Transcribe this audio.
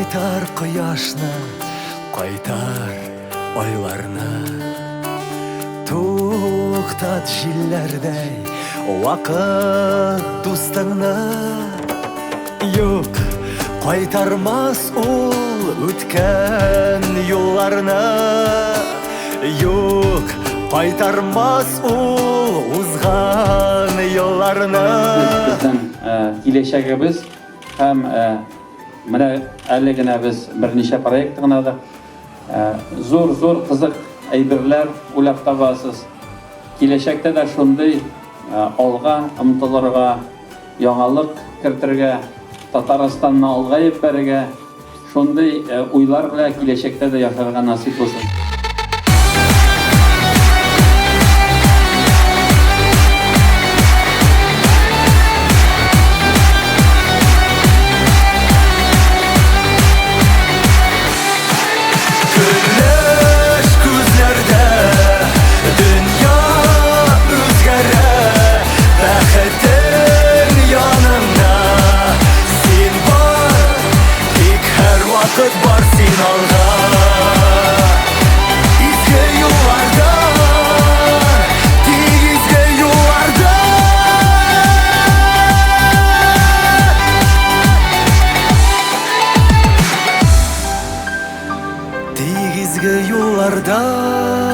Кайтар кояшны, кайтар айларны. Туктат җилләрдәй вакыт дустыңны. Юк, кайтармас ул үткән юлларны. Юк, кайтармас ул узган елларны. Безнең киләчәгебез һәм менә әле генә без берничә проект тыңладык. Зур-зур кызык әйберләр уйлап табасыз. Киләчәктә дә шундый алга омтылырга, яңалык кертергә, Татарстанны алга җибәрергә, шундый уйлар белән киләчәктә дә яшәргә насыйп булсын. Көләч күзләрдә дөнья үзгәрә, бәхетең яныңда. Син бар, тик һәрвакыт бар син алга. Изге юллардан, тик изге юллардан. Тик изге юллардан.